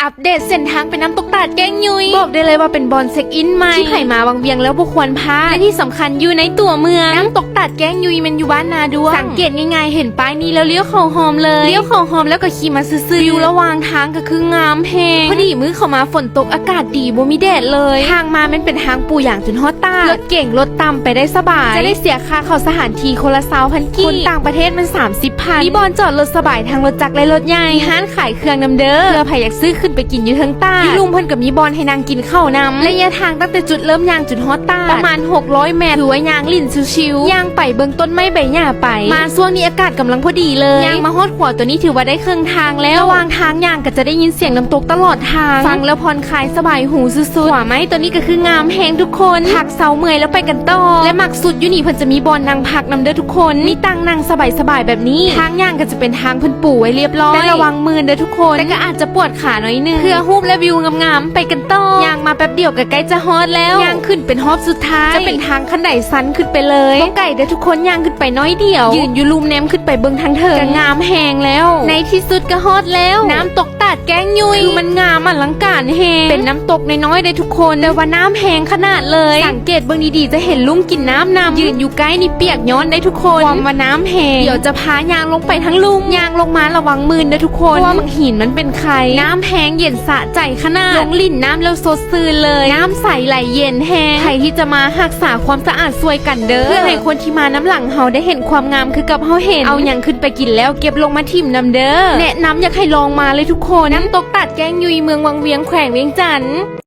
ອັບເດດເສັ້ນທາງໄປນ້ຳຕົກຕາດແກ້ງຍຸຍ ບອກໄດ້ເລີຍວ່າເປັນບ່ອນເຊັກອິນໃໝ່ທີ່ໃຜມາວັງວຽງແລ້ວບໍ່ຄວນພາດ ແລະທີ່ສຳຄັນຢູ່ໃນຕົວເມືອງ. ນ້ຳຕົກຕາດແກ້ງຍຸຍແມ່ນຢູ່ບ້ານນາດ້ວງ. ສັງເກດງ່າຍໆ ເຫັນປ້າຍນີ້ແລ້ວລ້ຽວເຂົ້າຮ່ອມເລີຍ. ລ້ຽວເຂົ້າຮ່ອມແລ້ວກໍຂີ່ມາຊື່ໆ ວິວລະຫວ່າງທາງກໍຄືງາມແຮງ. ພໍດີມື້ເຂົ້າມາຝົນຕົກ ອາກາດດີ ບໍ່ມີແດດເລີຍ. ທາງມາແມ່ນເປັນທາງປູຢາງຈົນຮອດຕາດ. ລົດເກັງລົດຕ່ຳໄປໄດ້ສະບາຍ. ຈະໄດ້ເສຍຄ່າເຂົ້າສະຖານທີ່ຄົນລະຊາວພັນກີບ. ຄົນຕ່າງປະເທດແມ່ນສາມສິບ ພັນ. ມີບ່ອນຈອດລົດສະບາຍທັງລົດຈັກ ແລະ ລົດໃຫຍ່. ມີຮ້ານຂາຍເຄື່ອງນຳເດີ ເພື່ອໃຜຢາກຊື້ຂຶ້ນໄປກິນຢູ່ເທິງຕາດ. ຢູ່ລຸ່ມເພິ່ນກໍມີບ່ອນໃຫ້ນັ່ງກິນເຂົ້ານຳ. ໄລຍະທາງຕັ້ງແຕ່ຈຸດເລີ່ມຍ່າງຈົນຮອດຕາດ ປະມານຫົກຮ້ອຍແມັດ ຖືວ່າຍ່າງຫຼິ້ນຊິວໆ ຍ່າງໄປເບິ່ງຕົ້ນໄມ້ໃບຫຍ້າໄປ. ມາຊ່ວງນີ້ອາກາດກຳລັງພໍດີເລີຍ. ຍ່າງມາຮອດຂົວຕົວນີ້ຖືວ່າໄດ້ເຄິ່ງທາງແລ້ວ. ລະຫວ່າງທາງຍ່າງກໍຈະໄດ້ຍິນສຽງນ້ຳຕົກຕະຫຼອດທາງ. ຟັງແລ້ວຜ່ອນຄາຍສະບາຍຫູສຸດໆ. ຂົວໄມ້ຕົວນີ້ກໍຄືງາມແຮງທຸກຄົນ. ພັກ ເຊົາເມື່ອຍແລ້ວໄປກັນຕໍ່ ແລະ ມັກສຸດຢູ່ນີ້ເພິ່ນຈະມີບ່ອນນັ່ງພັກນຳເດີທຸກຄົນ. ມີຕັ່ງນັ່ງສະບາຍໆແບບນີ້. ທາງຍ່າງກໍຈະເປັນທາງເພິ່ນປູໄວ້ລຽບລ້ອຍ. ແຕ່ລະວັງມື່ນເດີທຸກຄົນ. ແຕ່ກໍອາດຈະປວດຂາໜ້ອຍໜຶ່ງ. ເພື່ອຮູບ ແລະ ວິວງາມໆ ໄປກັນຕໍ່. ຍ່າງມາແປັບດຽວກໍໃກ້ຈະຮອດແລ້ວ. ຍ່າງຂຶ້ນເປັນຮອບສຸດທ້າຍ. ຈະເປັນທາງຂັ້ນໄດຊັນຂຶ້ນໄປເລີຍ. ບໍ່ໄກເດີທຸກຄົນ, ຍ່າງຂຶ້ນໄປໜ້ອຍດຽວ. ຢືນຢູ່ລຸ່ມແນມຂຶ້ນໄປເບິ່ງທາງເທິງ. ກໍງາມແຮງແລ້ວ. ໃນທີ່ສຸດກໍຮອດແລ້ວ. ນ້ຳຕົກ ຕາດແກ້ງຍຸຍ ຄືມັນງາມອະລັງການແຮງ. ເປັນນ້ຳຕົກນ້ອຍໆເດ້ທຸກຄົນ ແຕ່ວ່ານ້ຳແຮງຂະໜາດເລີຍ. ສັງເກດເບິ່ງດີໆ ຈະເຫັນລຸ້ມກິນນ້ຳນຳ. ຢືນຢູ່ໃກ້ນີ້ປຽກຍ້ອນໄດ້ທຸກຄົນ ຄວາມວ່ານ້ຳແຮງ. ດຽວຈະພາຍ່າງລົງໄປທາງລຸ່ມ. ຍ່າງລົງມາລະວັງມື່ນເດີທຸກຄົນ ເພາະວ່າໝາກຫີນມັນເປັນໄຂ່. ນ້ຳແຮງເຢັນສະໃຈຂະໜາດ. ລົງຫຼິ້ນນ້ຳແລ້ວສົດຊື່ນເລີຍ. ນ້ຳໃສໄຫຼເຢັນແຮງ. ໃຜທີ່ຈະມາຮັກສາຄວາມສະອາດຊ່ວຍກັນເດີ ເພື່ອໃຫ້ຄົນທີ່ມານຳຫຼັງເຮົາໄດ້ເຫັນຄວາມງາມຄືກັບເຮົາເຫັນ. ເອົາຫຍັງຂຶ້ນໄປກິນແລ້ວເກັບລົງມາຖິ້ມນຳເດີ. ແນະນຳຢາກໃຫ້ລອງມາເລີຍທຸກຄົນ. ນ້ຳຕົກຕາດແກ້ງຍຸຍ ເມືອງວັງວຽງ ແຂວງວຽງຈັນ.